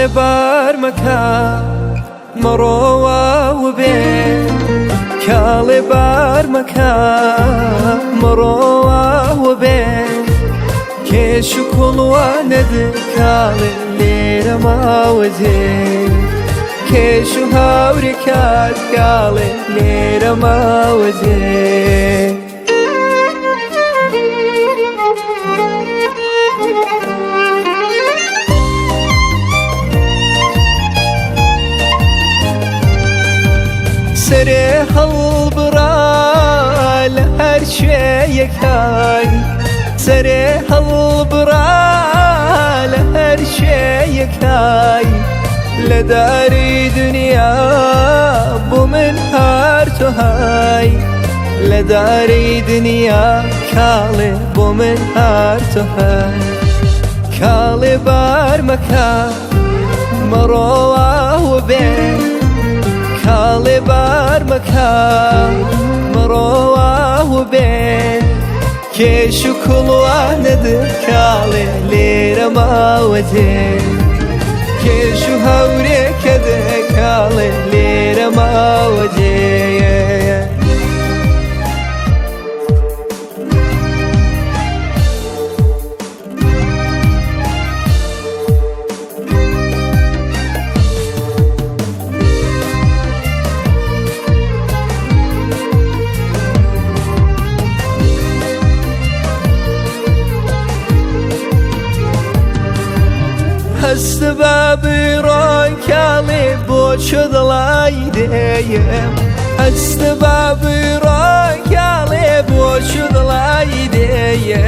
کاڵێ بار مەکە مەڕۆوە وبێ، کاڵێ بار مەکە مەڕۆوە وبێ، کێش و کوڵوانەت کاڵێ لێرە ماوەجێ، کێش و هاوری کات کاڵێ لێرە ماوەجێ. سەرێ هەڵبڕا لە هەر شوێیەکای، سەرێ هەڵبڕا لە هەر شوێیەکای، لە داری دنیا بۆ من هەر تۆ های، لە داری دنیا کاڵێ بۆ من هەر تۆ های. کاڵێ بار مەکە مەڕۆوە وبێ، کاڵێ بار مەکە مەڕۆوە وبێ، کێش و کوڵوانت کاڵێ لێرە ماوەجێ، کێش و هەورێکە کاڵێ لێرە ماوەجێ. هەست بە بڕۆن کاڵێ بۆ چ دڵای دێیە، هەست بە بڕۆن کاڵێ بۆ چ دڵای دێیە،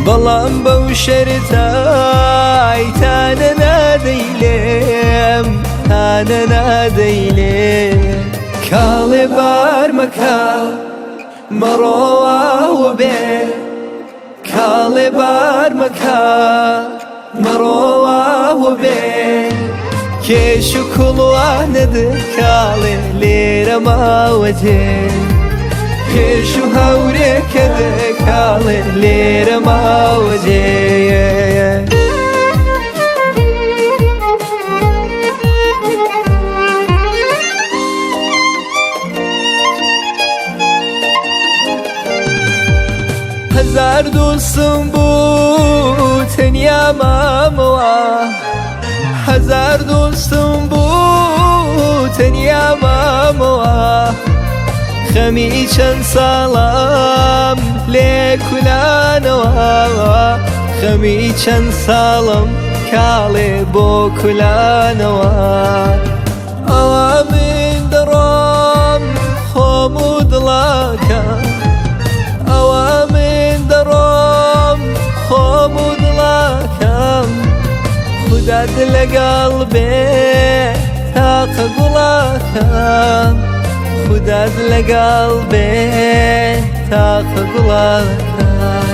بەڵام بەو شەرتای تانە نادەی لێم، تانە نادەی لێم. کاڵێ بار مەکە مەڕۆوە وبێ، کاڵێ بار مەکە مەڕۆوە وبێ، کێش و کوڵوانت کاڵێ لێرە ماوەجێ، کێش و هەورێکە کاڵێ لێرە ماوەجێ. هەزار دووسم بوو تەنیا مامەوە، هەزار دووسم بوو تەنیا مامەوە، خەمی چەند ساڵم لێ کولانەوە، خەمی چەند ساڵم کاڵێ بۆ کولانەوە. ئەوە من دەڕۆم خۆم و دڵاکەم، ئەوە من دەڕۆم خۆم و دڵاکەم، خودات لەگەڵ بێ تاقە گوڵاکەم، خودات لەگەڵ بێ تاقە گوڵاکەم.